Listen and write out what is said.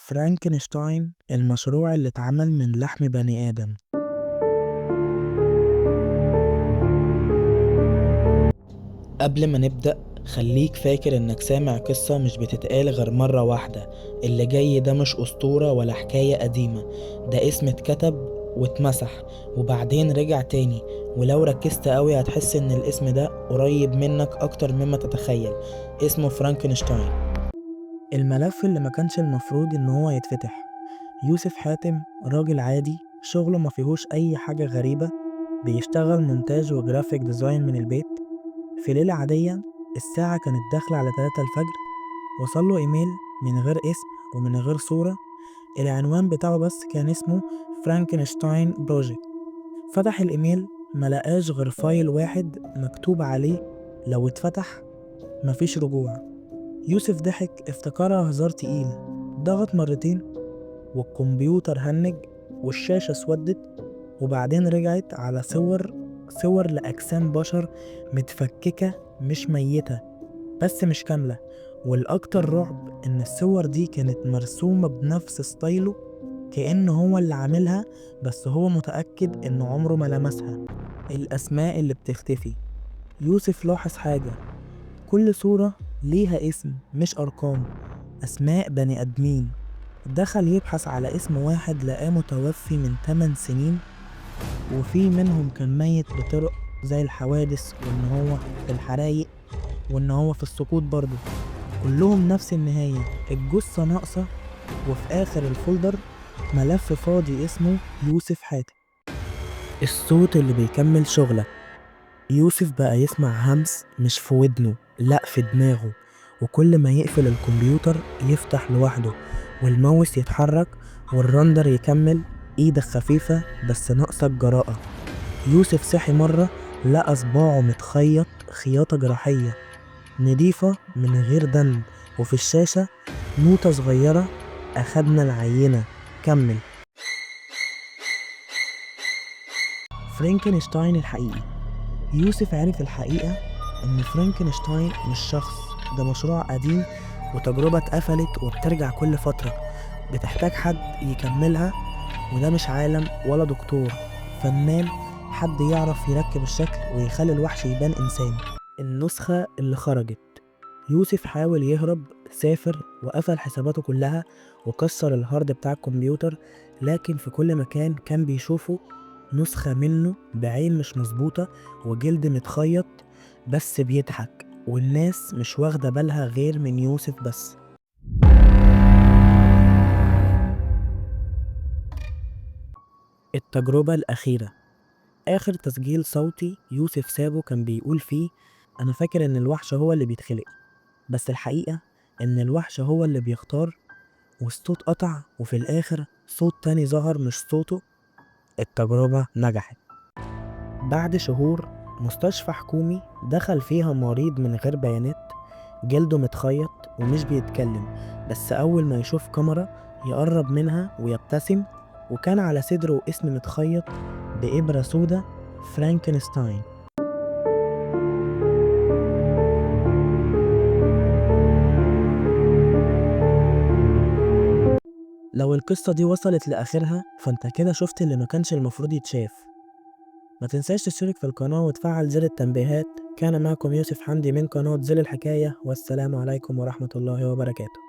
فرانكنشتاين، المشروع اللي اتعمل من لحم بني آدم. قبل ما نبدأ خليك فاكر انك سامع قصة مش بتتقال غير مرة واحدة. اللي جاي ده مش أسطورة ولا حكاية قديمة، ده اسم اتكتب واتمسح وبعدين رجع تاني، ولو ركزت قوي هتحس ان الاسم ده قريب منك اكتر مما تتخيل. اسمه فرانكنشتاين. الملف اللي ما كانش المفروض ان هو يتفتح. يوسف حاتم راجل عادي، شغله ما فيهوش اي حاجة غريبة، بيشتغل مونتاج و graphic design من البيت. في ليلة عادية الساعة كانت داخلة على 3 الفجر، وصل له ايميل من غير اسم ومن غير صورة، العنوان بتاعه بس كان اسمه فرانكنشتاين project. فتح الايميل ما لقاش غير file واحد مكتوب عليه لو اتفتح مفيش رجوع. يوسف ضحك، افتكرها هزار تقيل، ضغط مرتين والكمبيوتر هنج والشاشة اسودت، وبعدين رجعت على صور لأجسام بشر متفككة، مش ميتة بس مش كاملة. والأكتر رعب إن الصور دي كانت مرسومة بنفس ستايله، كأنه هو اللي عاملها، بس هو متأكد إن عمره ما لمسها. الأسماء اللي بتختفي. يوسف لاحظ حاجة، كل صورة ليها اسم مش أرقام، أسماء بني آدمين. دخل يبحث على اسم واحد لقاه متوفي من 8 سنين، وفي منهم كان ميت بطرق زي الحوادث، وإن هو في الحرايق، وإن هو في السقوط برضه. كلهم نفس النهاية، الجثة ناقصة، وفي آخر الفولدر ملف فاضي اسمه يوسف حاتم. الصوت اللي بيكمل شغلك. يوسف بقى يسمع همس مش في ودنه، لأ في دماغه، وكل ما يقفل الكمبيوتر يفتح لوحده، والماوس يتحرك وال render يكمل. ايدك خفيفة بس ناقصة الجراءة. يوسف صحي مرة لقى صباعه متخيط خياطة جراحية نضيفة من غير دم، وفي الشاشة نوتة صغيرة: أخدنا العينة، كمل. فرانكنشتاين الحقيقي. يوسف عرف الحقيقة إن فرانكنشتاين مش شخص، ده مشروع قديم وتجربة اتقفلت وبترجع كل فترة، بتحتاج حد يكملها، وده مش عالم ولا دكتور، فنان، حد يعرف يركب الشكل ويخلي الوحش يبان إنسان. النسخة اللي خرجت. يوسف حاول يهرب، سافر وقفل حساباته كلها وكسر ال hard بتاع الكمبيوتر، لكن في كل مكان كان بيشوفه نسخة منه بعين مش مظبوطة وجلد متخيط، بس بيضحك، والناس مش واخدة بالها غير من يوسف بس. التجربة الأخيرة. آخر تسجيل صوتي يوسف سابه كان بيقول فيه: أنا فاكر إن الوحش هو اللي بيتخلق، بس الحقيقة إن الوحش هو اللي بيختار. والصوت قطع، وفي الآخر صوت تاني ظهر مش صوته. التجربة نجحت. بعد شهور مستشفى حكومي دخل فيها مريض من غير بيانات، جلده متخيط ومش بيتكلم، بس أول ما يشوف كاميرا يقرب منها ويبتسم، وكان على صدره اسم متخيط بإبرة سودة: فرانكنستاين. لو القصة دي وصلت لآخرها فانت كده شفت اللي ما كانش المفروض يتشاف. ما تنساش تشترك في القناة وتفعل زر التنبيهات. كان معكم يوسف حمدي من قناة ظل الحكاية، والسلام عليكم ورحمة الله وبركاته.